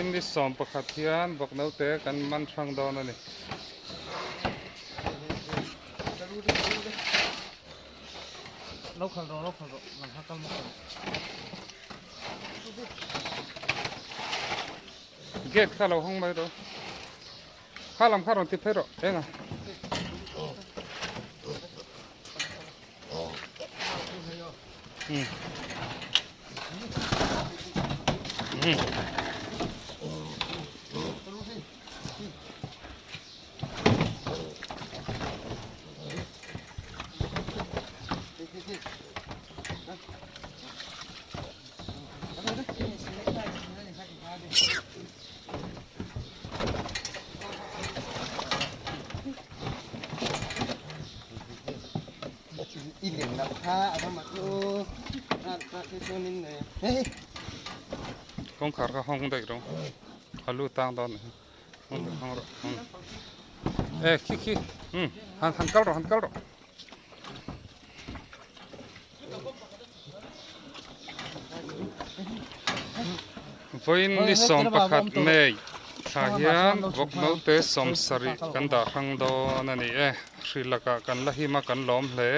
Vawiin ni 11 hian vawk naute kan man hrang dawn a ni. Gate kha lo hawng mai rawh. Kha lam kha rawn ti phei rawh eng a. Kawngkhar kha hawng daih rawh a lu tang dawn nih hi hawng rawh hawng rawh e khi khi han han kal rawh han kal rawh. Vawiin ni 11 May thla hian vawk naute 70 kan dah hrang dawn a ni e, hri lakah kan la him a kan lawm hle.